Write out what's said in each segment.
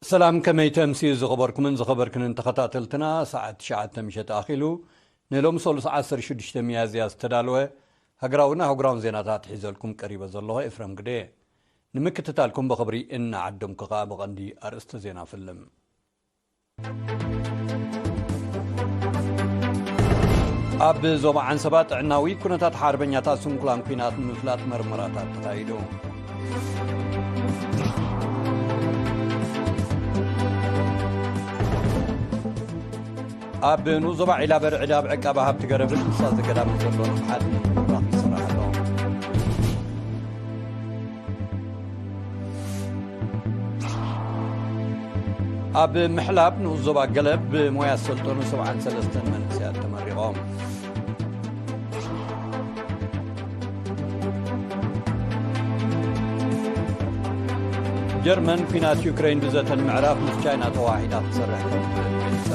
ሰላም፣ ከመይ ተምስዩ ዝኸበርኩምን ዝኸበርክንን ተኸታተልትና? ሰዓት ትሽዓተ ምሸት ኣኺሉ። ንሎሚ ሰሉስ ዓሰርተ ሽዱሽተ ሚያዝያ ዝተዳለወ ሃገራውን ኣህጉራውን ዜናታት ሒዘልኩም ቀሪበ ዘለኹ ኤፍረም ግደ። ንምክትታልኩም ብኽብሪ እናዓደምኩ ኸኣ ብቐንዲ ኣርእስተ ዜና ፍልም። ኣብ ዞባ ዓንሰባ ጥዕናዊ ኩነታት ሓርበኛታት ስንኩላን ኲናት ንምፍላጥ መርመራታት ተኻይዱ። ኣብ ንኡስ ዞባ ዒላበርዕድ ኣብ ዕቃባ ሃብቲ ገረብን እንስሳ ዘገዳምን ዘሎ ንቕሓት ንምብራኽ ይስራሕ ኣሎ። ኣብ ምሕላብ ንኡስ ዞባ ገለብ ብሞያ ዝሰልጠኑ ሰብዓን ሰለስተን መንእሰያት ተመሪቖም። ጀርመን ኲናት ዩክሬን ብዘተን ምዕራፍ ምስ ቻይና ተዋሂዳ ክትሰርሕ ከም ትኽእል ገሊጻ።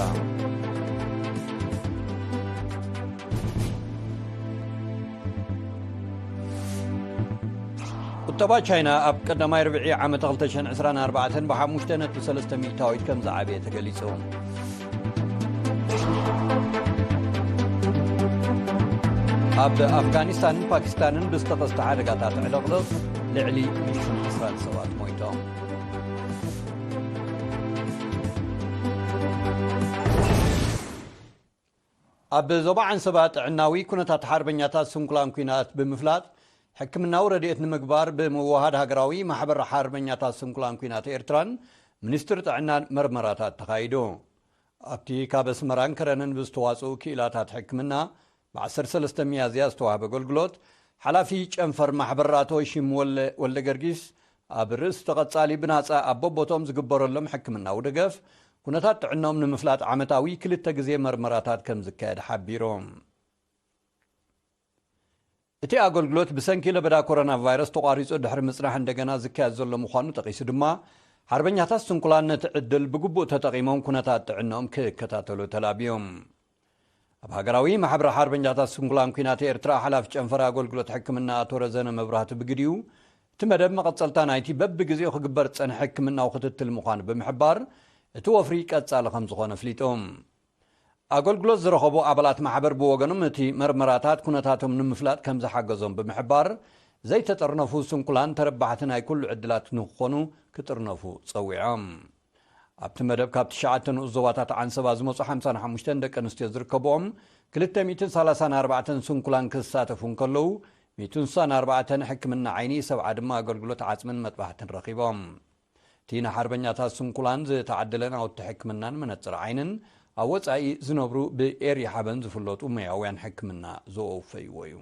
ቁጠባ ቻይና ኣብ ቀዳማይ ርብዒ ዓመት ክልተ ሽሕን ዕስራን ኣርባዕተን ብሓሙሽተ ነጥቢ ሰለስተ ሚእታዊት ከም ዝዓበየ ተገሊጹ። ኣብ ኣፍጋኒስታንን ፓኪስታንን ብዝተኸስተ ሓደጋታት ዕልቕልቕ ልዕሊ ሚእትን ዕስራን ሰባት ሞይቶም። ኣብ ዞባ ዓንሰባ ጥዕናዊ ኩነታት ሓርበኛታት ስንኩላን ኲናት ብምፍላጥ ሕክምናዊ ረድኤት ንምግባር ብምውሃድ ሃገራዊ ማሕበር ሓርበኛታት ስንኩላን ኲናት ኤርትራን ሚኒስትሪ ጥዕናን መርመራታት ተኻይዱ። ኣብቲ ካብ ኣስመራን ከረንን ብዝተዋጽኡ ክኢላታት ሕክምና ብዓሰርተ ሰለስተ ሚያዝያ ዝተዋህበ ኣገልግሎት፣ ሓላፊ ጨንፈር ማሕበር ኣቶ ሽም ወለ-፣ ወልደ ገርጊስ ኣብ ርእሲ ተቐጻሊ ብናጻ ኣብ በቦቶም ዝግበረሎም ሕክምናዊ ደገፍ፣ ኩነታት ጥዕኖም ንምፍላጥ ዓመታዊ ክልተ ግዜ መርመራታት ከም ዝካየድ ሓቢሮም። እቲ ኣገልግሎት ብሰንኪ ለበዳ ኮሮና ቫይረስ ተቋሪጹ ድሕሪ ምጽናሕ እንደገና ዝካየድ ዘሎ ምዃኑ ጠቒሱ ድማ፣ ሓርበኛታት ስንኩላን ነቲ ዕድል ብግቡእ ተጠቒሞም ኩነታት ጥዕኖም ክከታተሉ ተላብዮም። ኣብ ሃገራዊ ማሕበረ ሓርበኛታት ስንኩላን ኲናት ኤርትራ ሓላፊ ጨንፈር ኣገልግሎት ሕክምና ኣቶ ረዘነ መብራህቱ ብግዲኡ፣ እቲ መደብ መቐጸልታ ናይቲ በብግዜኡ ክግበር ዝጸንሐ ሕክምናዊ ክትትል ምዃኑ ብምሕባር፣ እቲ ወፍሪ ቀጻሊ ከም ዝኾነ ኣፍሊጡ። ኣገልግሎት ዝረኸቡ ኣባላት ማሕበር ብወገኖም፣ እቲ መርመራታት ኩነታቶም ንምፍላጥ ከም ዝሓገዞም ብምሕባር፣ ዘይተጠርነፉ ስንኩላን ተረባሕቲ ናይ ኩሉ ዕድላት ንክኾኑ ክጥርነፉ ጸዊዖም። ኣብቲ መደብ ካብ ትሽዓተ ንኡስ ዞባታት ዓንሰባ ዝመጹ ሓምሳን ሓሙሽተን ደቂ ኣንስትዮ ዝርከብኦም ክልተ ሚእትን ሰላሳን ኣርባዕተን ስንኩላን ክሳተፉ እንከለዉ፣ ሚእትን ስሳን ኣርባዕተን ሕክምና ዓይኒ፣ ሰብዓ ድማ ኣገልግሎት ዓጽምን መጥባሕትን ረኺቦም። እቲ ንሓርበኛታት ስንኩላን ዝተዓደለ ናውቲ ሕክምናን መነጽር ዓይንን ኣብ ወጻኢ ዝነብሩ ብኤሪ ሓበን ዝፍለጡ ሞያውያን ሕክምና ዘወፈይዎ እዩ።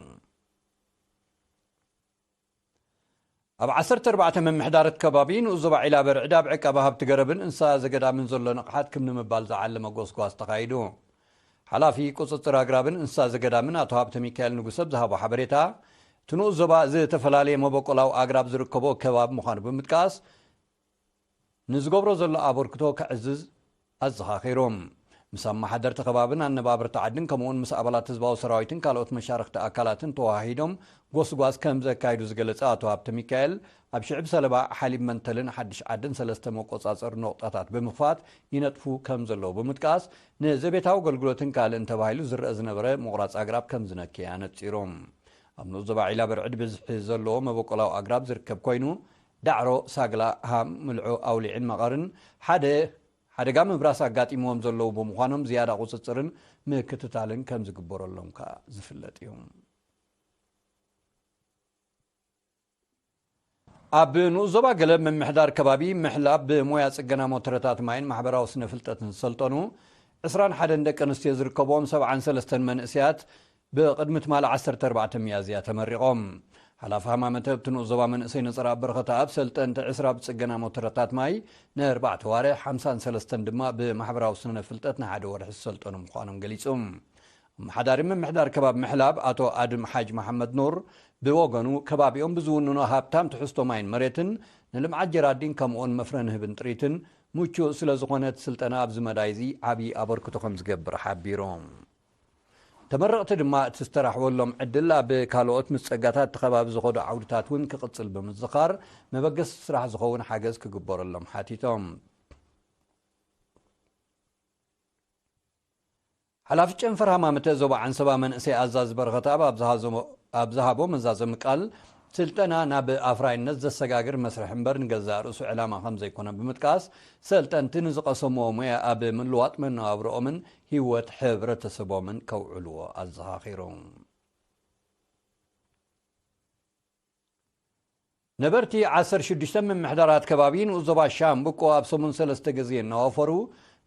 ኣብ ዓሰርተ ኣርባዕተ ምምሕዳራት ከባቢ ንኡስ ዞባ ዒላ በርዕድ ኣብ ዕቃባ ሃብቲ ገረብን እንስሳ ዘገዳምን ዘሎ ንቕሓት ክም ንምባል ዝዓለመ ጎስጓስ ተኻይዱ። ሓላፊ ቁጽጽር ኣግራብን እንስሳ ዘገዳምን ኣቶ ሃብተ ሚካኤል ንጉሰ ብዝሃቦ ሓበሬታ፣ እቲ ንኡስ ዞባ ዝተፈላለየ መበቆላዊ ኣግራብ ዝርከቦ ከባቢ ምዃኑ ብምጥቃስ፣ ንዝገብሮ ዘሎ ኣበርክቶ ከዕዝዝ ኣዘኻኺሩ። ምስ ኣመሓደርቲ ከባብን ኣነባበርቲ ዓድን ከምኡውን ምስ ኣባላት ህዝባዊ ሰራዊትን ካልኦት መሻርኽቲ ኣካላትን ተወሃሂዶም ጎስጓስ ከም ዘካይዱ ዝገለጸ ኣቶ ሃብተ ሚካኤል፣ ኣብ ሽዕብ ሰለባ፣ ሓሊብ መንተልን ሓድሽ ዓድን ሰለስተ መቆጻጸሪ ነቑጣታት ብምኽፋት ይነጥፉ ከም ዘለዉ ብምጥቃስ፣ ንዘቤታዊ ኣገልግሎትን ካልእን ተባሂሉ ዝረአ ዝነበረ ምቑራጽ ኣግራብ ከም ዝነከየ ኣነጺሩ። ኣብ ንኡስ ዞባ ዒላ በርዕድ ብዝሒ ዘለዎ መበቆላዊ ኣግራብ ዝርከብ ኮይኑ፣ ዳዕሮ፣ ሳግላ፣ ሃም፣ ምልዖ፣ ኣውሊዕን መቐርን ሓደ ሓደጋ ምብራስ ኣጋጢምዎም ዘለዉ ብምዃኖም ዝያዳ ቁጽጽርን ምክትታልን ከም ዝግበረሎም ከኣ ዝፍለጥ እዩ። ኣብ ንኡስ ዞባ ገለብ ምምሕዳር ከባቢ ምሕላብ ብሞያ ጽገና ሞተረታት ማይን ማሕበራዊ ስነ ፍልጠትን ዝሰልጠኑ ዕስራን ሓደን ደቂ ኣንስትዮ ዝርከብዎም ሰብዓን ሰለስተን መንእሰያት ብቕድሚ ትማሊ ዓሰርተ ኣርባዕተ ሚያዝያ ተመሪቖም። ሓላፊ ሃማመተ ኣብቲ ንኡስ ዞባ መንእሰይ ነጸራ በረኸተኣብ ሰልጠንቲ ዕስራ ብጽገና ሞተረታት ማይ ንኣርባዕተ ዋርሕ፣ ሓምሳን ሰለስተን ድማ ብማሕበራዊ ስነ ፍልጠት ንሓደ ወርሒ ዝሰልጠኑ ምዃኖም ገሊጹ። ኣመሓዳሪ ምምሕዳር ከባቢ ምሕላብ ኣቶ ኣድም ሓጅ መሓመድ ኑር ብወገኑ፣ ከባቢኦም ብዝውንኖ ሃብታም ትሕዝቶ ማይን መሬትን ንልምዓት ጀራዲን ከምኡውን መፍረ ንህብን ጥሪትን ምቹእ ስለ ዝኾነ፣ እቲ ስልጠና ኣብዚ መዳይ እዚ ዓብዪ ኣበርክቶ ከም ዝገብር ሓቢሩ። ተመረቕቲ ድማ እቲ ዝተራሕወሎም ዕድል ኣብ ካልኦት ምስ ጸጋታት እቲ ከባቢ ዝኸዱ ዓውድታት እውን ክቕጽል ብምዝኻር፣ መበገሲ ስራሕ ዝኸውን ሓገዝ ክግበረሎም ሓቲቶም። ሓላፊ ጨንፈር ሃማመተ ዞባ ዓንሰባ መንእሰይ ኣዛዚ በረኸት ኣብ ኣብ ዝሃዞ-፣ ኣብ ዝሃቦ መዛዘሚ ቃል፣ ስልጠና ናብ ኣፍራይነት ዘሰጋግር መስርሕ እምበር ንገዛእ ርእሱ ዕላማ ከም ዘይኮነ ብምጥቃስ፣ ሰልጠንቲ ንዝቐሰምዎ ሞያ ኣብ ምልዋጥ መነባብሮኦምን ህይወት ሕብረተሰቦምን ከውዕልዎ ኣዘኻኺሩ። ነበርቲ ዓሰርተ ሽዱሽተ ምምሕዳራት ከባቢ ንኡስ ዞባ ሻምብቆ ኣብ ሰሙን ሰለስተ ግዜ እናወፈሩ፣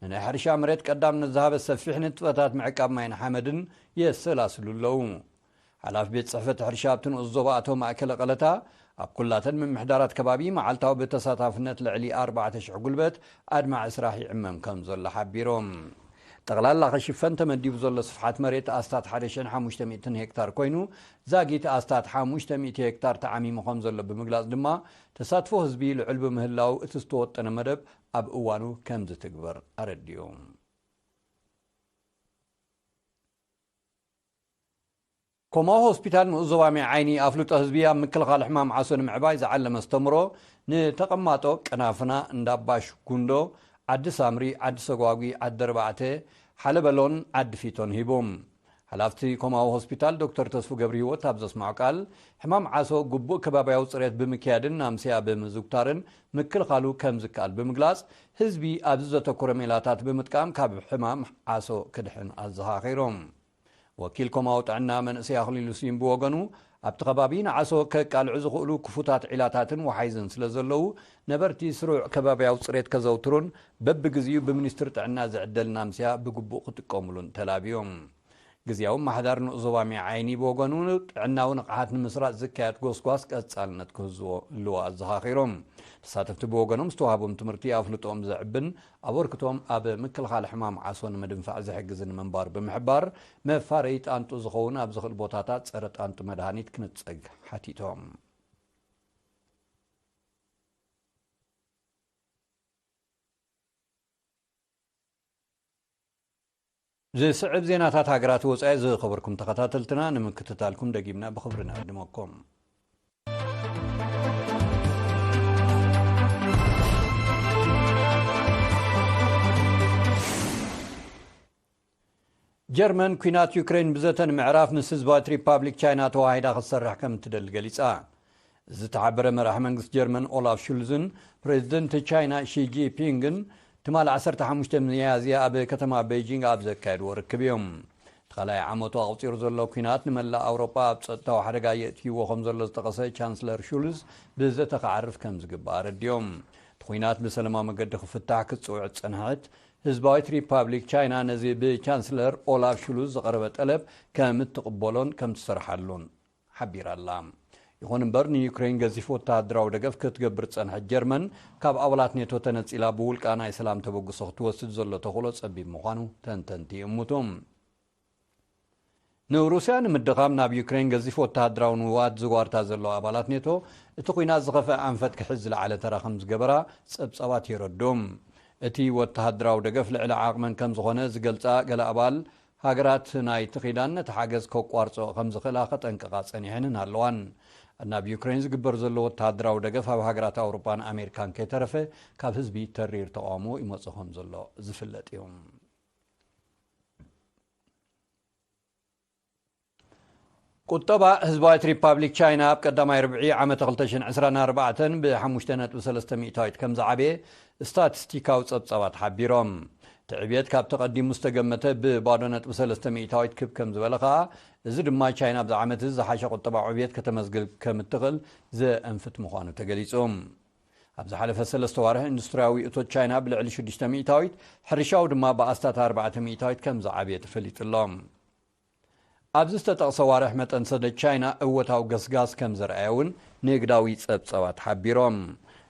ንናይ ሕርሻ መሬት ቀዳምነት ዝሃበ ሰፊሕ ንጥፈታት ምዕቃብ ማይን ሓመድን የሰላስሉ ኣለዉ። ሓላፊ ቤት ጽሕፈት ሕርሻ ኣብቲ ንኡስ ዞባ ኣቶ ማእከለ ቀለታ፣ ኣብ ኩላተን ምምሕዳራት ከባቢ መዓልታዊ ብተሳታፍነት ልዕሊ ኣርባዕተ ሽሕ ጉልበት ኣድማዒ ስራሕ ይዕመም ከም ዘሎ ሓቢሮም። ጠቕላላ ክሽፈን ተመዲቡ ዘሎ ስፍሓት መሬት ኣስታት ሓደ ሽሕን ሓሙሽተ ሚእትን ሄክታር ኮይኑ፣ ዛጊት ኣስታት ሓሙሽተ ሚእቲ ሄክታር ተዓሚሙ ከም ዘሎ ብምግላጽ ድማ፣ ተሳትፎ ህዝቢ ልዑል ብምህላው እቲ ዝተወጠነ መደብ ኣብ እዋኑ ከም ዝትግበር ኣረዲኡ። ኮማዊ ሆስፒታል ንኡስ ዞባ ማይ ዓይኒ ኣፍልጦ ህዝቢ ኣብ ምክልኻል ሕማም ዓሶ ንምዕባይ ዝዓለመ ኣስተምሮ ንተቐማጦ ቀናፍና፣ እንዳባሽ ጉንዶ፣ ዓዲ ሳምሪ፣ ዓዲ ሰጓጒ፣ ዓዲ ኣርባዕተ፣ ሓለበሎን ዓዲ ፊቶን ሂቡ። ሓላፍቲ ኮማዊ ሆስፒታል ዶክተር ተስፉ ገብረ ህይወት ኣብ ዘስምዖ ቃል፣ ሕማም ዓሶ ግቡእ ከባብያዊ ጽሬት ብምክያድን ናምስያ ብምዝውታርን ምክልኻሉ ከም ዝከኣል ብምግላጽ፣ ህዝቢ ኣብዚ ዘተኮረ ሜላታት ብምጥቃም ካብ ሕማም ዓሶ ክድሕን ኣዘኻኺሮም። ወኪል ኮማዊ ጥዕና መንእሰይ ኣኽሊሉ ስዩም ብወገኑ፣ ኣብቲ ከባቢ ንዓሶ ከቃልዑ ዝኽእሉ ክፉታት ዒላታትን ወሓይዝን ስለ ዘለዉ፣ ነበርቲ ስሩዕ ከባብያዊ ጽሬት ከዘውትሩን በብግዜኡ ብሚኒስትሪ ጥዕና ዝዕደል ናምስያ ብግቡእ ክጥቀሙሉን ተላብዮም። ግዝያዊ ኣመሓዳሪ ንኡስ ዞባ ማይ ዓይኒ ብወገኑ፣ ጥዕናዊ ንቕሓት ንምስራጽ ዝካየድ ጎስጓስ ቀጻልነት ክህዝዎ ህልዎ ኣዘኻኺሮም። ተሳተፍቲ ብወገኖም፣ ዝተዋህቦም ትምህርቲ ኣፍልጦኦም ዘዕብን ኣበርክቶም ኣብ ምክልኻል ሕማም ዓሶ ንምድንፋዕ ዝሕግዝን ምንባሩ ብምሕባር፣ መፋረዪ ጣንጡ ዝኸውን ኣብ ዝኽእል ቦታታት ጸረ ጣንጡ መድሃኒት ክንጸግ ሓቲቶም። ዝስዕብ ዜናታት ሃገራት ወጻኢ ዝኸበርኩም ተኸታተልትና ንምክትታልኩም ደጊምና ብኽብሪ ንዕድመኩም። ጀርመን ኲናት ዩክሬን ብዘተ ንምዕራፍ ምስ ህዝባዊት ሪፓብሊክ ቻይና ተዋሂዳ ክትሰርሕ ከም እትደሊ ገሊጻ። ዝተሓበረ መራሒ መንግስቲ ጀርመን ኦላፍ ሹልዝን ፕሬዚደንት ቻይና ሺ ጂንፒንግን ትማሊ ዓሰርተ ሓሙሽተ ሚያዝያ ኣብ ከተማ ቤጂንግ ኣብ ዘካየድዎ ርክብ እዮም። እቲ ካልኣይ ዓመቱ ኣቑጺሩ ዘሎ ኲናት ንመላእ ኣውሮጳ ኣብ ጸጥታዊ ሓደጋ የእትይዎ ከም ዘሎ ዝጠቐሰ ቻንስለር ሹልዝ፣ ብዘተ ክዓርፍ ከም ዝግባእ ኣረዲኦም። እቲ ኲናት ብሰላማዊ መገዲ ክፍታሕ ክትጽውዕ ዝጸንሐት ህዝባዊት ሪፓብሊክ ቻይና ነዚ ብቻንስለር ኦላፍ ሹሉዝ ዝቐረበ ጠለብ ከም እትቕበሎን ከም ትሰርሓሉን ሓቢራ ኣላ። ይኹን እምበር፣ ንዩክሬን ገዚፍ ወተሃደራዊ ደገፍ ክትገብር ዝጸንሐት ጀርመን፣ ካብ ኣባላት ኔቶ ተነጺላ ብውልቃ ናይ ሰላም ተበግሶ ክትወስድ ዘሎ ተኽእሎ ጸቢብ ምዃኑ ተንተንቲ ይእምቱ። ንሩስያ ንምድኻም ናብ ዩክሬን ገዚፍ ወተሃደራዊ ንዋት ዝጓርታ ዘለዋ ኣባላት ኔቶ፣ እቲ ኲናት ዝኸፍአ ኣንፈት ክሕዝ ዝለዓለ ተራ ከም ዝገበራ ጸብጻባት የረድኡ። እቲ ወተሃደራዊ ደገፍ ልዕሊ ዓቕመን ከም ዝኾነ ዝገልጻ ገለ ኣባል ሃገራት ናይቲ ኪዳን፣ ነቲ ሓገዝ ከቋርጾ ከም ዝኽእላ ከጠንቅቓ ጸኒሐንን ኣለዋን። ናብ ዩክሬን ዝግበር ዘሎ ወተሃደራዊ ደገፍ ኣብ ሃገራት ኣውሮጳን ኣሜሪካን ከይተረፈ ካብ ህዝቢ ተሪር ተቓውሞ ይመጾ ከም ዘሎ ዝፍለጥ እዩ። ቁጠባ ህዝባዊት ሪፓብሊክ ቻይና ኣብ ቀዳማይ ርብዒ ዓመተ ክልተ ሽሕን ዕስራን ኣርባዕተን ብ ሓሙሽተ ነጥቢ ሰለስተ ሚእታዊት ከም ዝዓበየ ስታቲስቲካዊ ጸብጻባት ሓቢሮም። እቲ ዕብየት ካብ ተቐዲሙ ዝተገመተ ብባዶ ነጥቢ ሰለስተ ሚእታዊት ክብ ከም ዝበለ ከኣ፣ እዚ ድማ ቻይና ኣብዚ ዓመት እዚ ዝሓሸ ቁጠባዊ ዕብየት ከተመዝግብ ከም እትኽእል ዘእንፍት ምዃኑ ተገሊጹ። ኣብ ዝሓለፈ ሰለስተ ዋርሕ ኢንዱስትሪያዊ እቶት ቻይና ብልዕሊ ሽዱሽተ ሚእታዊት፣ ሕርሻዊ ድማ ብኣስታት ኣርባዕተ ሚእታዊት ከም ዝዓበየ ተፈሊጡ ኣሎ። ኣብዚ ዝተጠቕሰ ዋርሕ መጠን ሰደድ ቻይና እወታዊ ገስጋስ ከም ዘርኣየ እውን ንግዳዊ ጸብጻባት ሓቢሮም።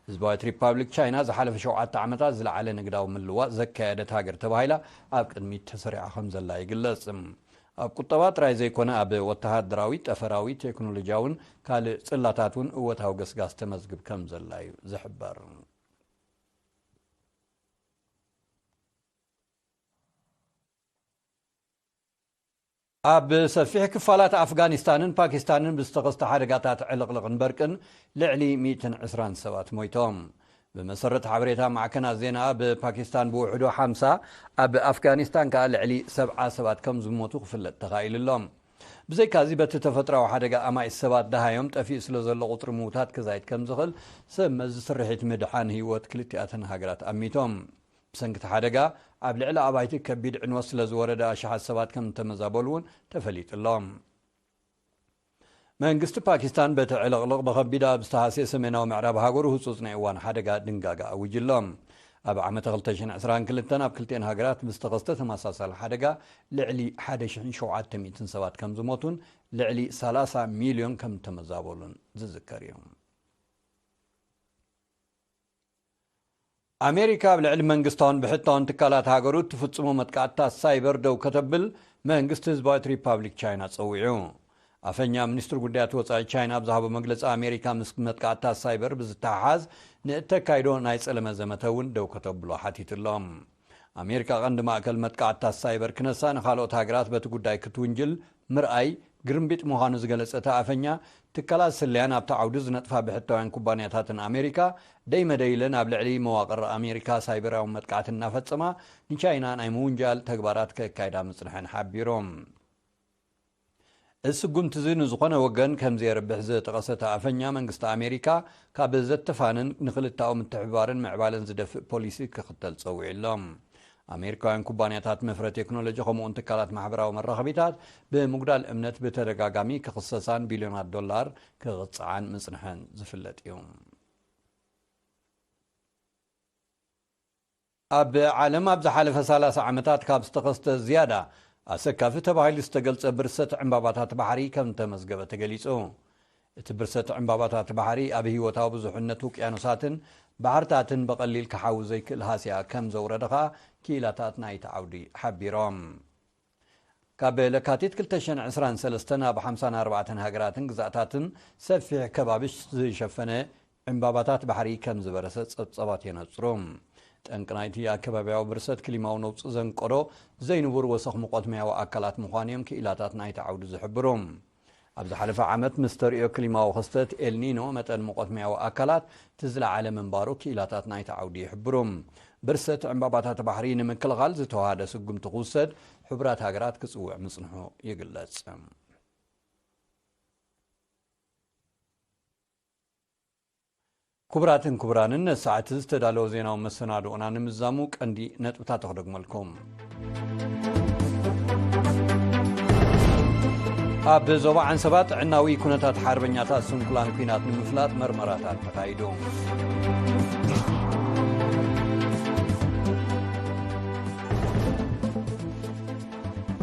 ህዝባዊት ሪፓብሊክ ቻይና ዝሓለፈ ሸውዓተ ዓመታት ዝለዓለ ንግዳዊ ምልዋጥ ዘካየደት ሃገር ተባሂላ ኣብ ቅድሚት ተሰሪዓ ከም ዘላ ይግለጽ። ኣብ ቁጠባ ጥራይ ዘይኮነ፣ ኣብ ወተሃደራዊ፣ ጠፈራዊ፣ ቴክኖሎጂያውን ካልእ ጽላታት እውን እወታዊ ገስጋስ ተመዝግብ ከም ዘላ እዩ ዝሕበር። ኣብ ሰፊሕ ክፋላት ኣፍጋኒስታንን ፓኪስታንን ብዝተኸስተ ሓደጋታት ዕልቕልቕን በርቅን ልዕሊ ሚእትን ዕስራን ሰባት ሞይቶም። ብመሰረት ሓበሬታ ማዕከናት ዜና፣ ኣብ ፓኪስታን ብውሕዱ ሓምሳ፣ ኣብ ኣፍጋኒስታን ከኣ ልዕሊ ሰብዓ ሰባት ከም ዝሞቱ ክፍለጥ ተኻኢሉ ኣሎ። ብዘይካዚ፣ በቲ ተፈጥራዊ ሓደጋ ኣማኢት ሰባት ደሃዮም ጠፊኡ ስለ ዘሎ፣ ቁጽሪ ምዉታት ክዛይድ ከም ዝኽእል ሰብ መዚ ስርሒት ምድሓን ህይወት ክልቲኣተን ሃገራት ኣሚቶም። ብሰንኪ እቲ ሓደጋ፣ ኣብ ልዕሊ ኣባይቲ ከቢድ ዕንወት ስለ ዝወረደ፣ ኣሽሓት ሰባት ከም እተመዛበሉ እውን ተፈሊጡ ኣሎ። መንግስቲ ፓኪስታን፣ በቲ ዕልቕልቕ ብኸቢድ ኣብ ዝተሃስየ ሰሜናዊ ምዕራብ ሃገሩ ህጹጽ ናይ እዋን ሓደጋ ድንጋጋ ኣዊጁ ኣሎ። ኣብ ዓመተ ክልተ ሽሕን ዕስራን ክልተን ኣብ ክልቲኤን ሃገራት ብዝተኸስተ ተመሳሳሊ ሓደጋ ልዕሊ ሓደ ሽሕን ሸውዓተ ሚእትን ሰባት ከም ዝሞቱን ልዕሊ ሰላሳ ሚልዮን ከም እተመዛበሉን ዝዝከር እዩ። ኣሜሪካ ኣብ ልዕሊ መንግስታውን ብሕታውን ትካላት ሃገሩ እትፍጽሞ መጥቃዕትታት ሳይበር ደው ከተብል መንግስቲ ህዝባዊት ሪፓብሊክ ቻይና ጸዊዑ። ኣፈኛ ሚኒስትሪ ጉዳያት ወጻኢ ቻይና ኣብ ዝሃቦ መግለጺ፣ ኣሜሪካ ምስ መጥቃዕትታት ሳይበር ብዝተሓሓዝ ንእተካይዶ ናይ ጸለመ ዘመተ እውን ደው ከተብሎ ሓቲቱ ኣሎ። ኣሜሪካ ቀንዲ ማእከል መጥቃዕትታት ሳይበር ክነሳ፣ ንኻልኦት ሃገራት በቲ ጉዳይ ክትውንጅል ምርኣይ ግርምቢጥ ምዃኑ ዝገለጸ እቲ ኣፈኛ፣ ትካላት ስለያን ኣብቲ ዓውዲ ዝነጥፋ ብሕታውያን ኩባንያታትን ኣሜሪካ ደይመደይለን ኣብ ልዕሊ መዋቕር ኣሜሪካ ሳይበራዊ መጥቃዕቲ እናፈጸማ፣ ንቻይና ናይ ምውንጃል ተግባራት ከካይዳ ምጽንሐን ሓቢሮም። እዚ ስጉምቲ እዚ ንዝኾነ ወገን ከም ዘየርብሕ ዝጠቐሰ እቲ ኣፈኛ፣ መንግስቲ ኣሜሪካ ካብ ዘተፋንን ንክልተኣዊ ምትሕብባርን ምዕባለን ዝደፍእ ፖሊሲ ክኽተል ጸዊዑ ኣሎ። ኣሜሪካውያን ኩባንያታት መፍረ ቴክኖሎጂ ከምኡውን ትካላት ማሕበራዊ መራኸቢታት ብምጉዳል እምነት ብተደጋጋሚ ክኽሰሳን ቢልዮናት ዶላር ክቕጽዓን ምጽንሐን ዝፍለጥ እዩ። ኣብ ዓለም ኣብ ዝሓለፈ ሰላሳ ዓመታት ካብ ዝተኸስተ ዝያዳ ኣሰካፊ ተባሂሉ ዝተገልጸ ብርሰት ዕምባባታት ባሕሪ ከም ተመዝገበ ተገሊጹ። እቲ ብርሰት ዕምባባታት ባሕሪ ኣብ ህይወታዊ ብዙሕነት ውቅያኖሳትን ባሕርታትን ብቐሊል ክሓዊ ዘይክእል ሃስያ ከም ዘውረደ ኸኣ ክኢላታት ናይቲ ዓውዲ ሓቢሮም። ካብ ለካቲት ክልተ ሽሕን ዕስራን ሰለስተን ኣብ ሓምሳን ኣርባዕተን ሃገራትን ግዛእታትን ሰፊሕ ከባቢ ዝሸፈነ ዕምባባታት ባሕሪ ከም ዝበረሰ ጸብጸባት የነጽሩ። ጠንቂ ናይቲ ኣከባብያዊ ብርሰት ክሊማዊ ነውጺ ዘንቀዶ ዘይንቡር ወሰኽ ሙቐት ማያዊ ኣካላት ምዃኑ እዮም ክኢላታት ናይቲ ዓውዲ ዝሕብሩ። ኣብ ዝሓለፈ ዓመት ምስ ተርእዮ ክሊማዊ ክስተት ኤልኒኖ፣ መጠን ሙቐት ማያዊ ኣካላት እቲ ዝለዓለ ምንባሩ ክኢላታት ናይቲ ዓውዲ ይሕብሩ። ብርሰት ዕምባባታት ባሕሪ ንምክልኻል ዝተዋሃደ ስጉምቲ ክውሰድ ሕቡራት ሃገራት ክጽውዕ ምጽንሑ ይግለጽ። ክቡራትን ክቡራንን፣ ነዚ ሰዓት እዚ ዝተዳለወ ዜናዊ መሰናድኦና ንምዝዛሙ ቀንዲ ነጥብታት ክደግመልኩም። ኣብ ዞባ ዓንሰባ ጥዕናዊ ኩነታት ሓርበኛታት ስንኩላን ኲናት ንምፍላጥ መርመራታት ተኻይዱ።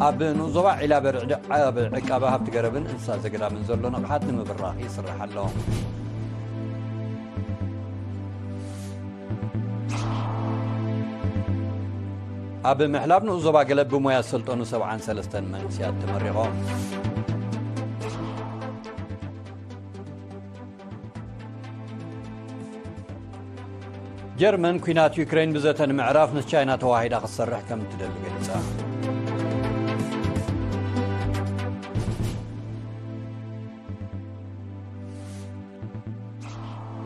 ኣብ ንኡስ ዞባ ዒላ በርዕድ ኣብ ዕቃበ ሃብቲ ገረብን እንስሳ ዘገዳምን ዘሎ ንቕሓት ንምብራኽ ይስራሕ ኣሎ። ኣብ ምሕላብ ንኡስ ዞባ ገለብ ብሞያ ዝሰልጠኑ ሰብዓን ሰለስተን መንእሰያት ተመሪቖም። ጀርመን ኲናት ዩክሬን ብዘተ ንምዕራፍ ምስ ቻይና ተዋሂዳ ክትሰርሕ ከም እትደሊ ገሊጻ።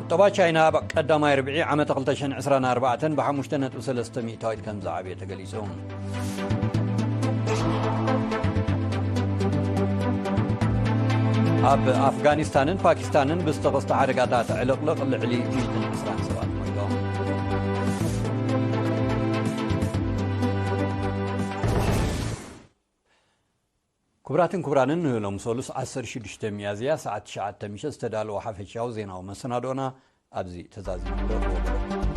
ቁጠባ ቻይና ኣብ ቀዳማይ ርብዒ ዓመት ክልተ ሽሕን ዕስራን ኣርባዕተን ብሓሙሽተ ነጥቢ ሰለስተ ሚእታዊት ከም ዝዓብየ ተገሊጹ። ኣብ ኣፍጋኒስታንን ፓኪስታንን ብዝተኸስተ ሓደጋታት ዕልቕልቕ ልዕሊ ሚእትን ዕስራን ሰባት ሞይቶም። ክቡራትን ክቡራንን፣ ንሎሚ ሰሉስ ዓሰርተ ሽዱሽተ ሚያዝያ ሰዓት ትሽዓተ ምሸት ዝተዳለወ ሓፈሻዊ ዜናዊ መሰናዶና ኣብዚ ተዛዚሙ ኣሎ።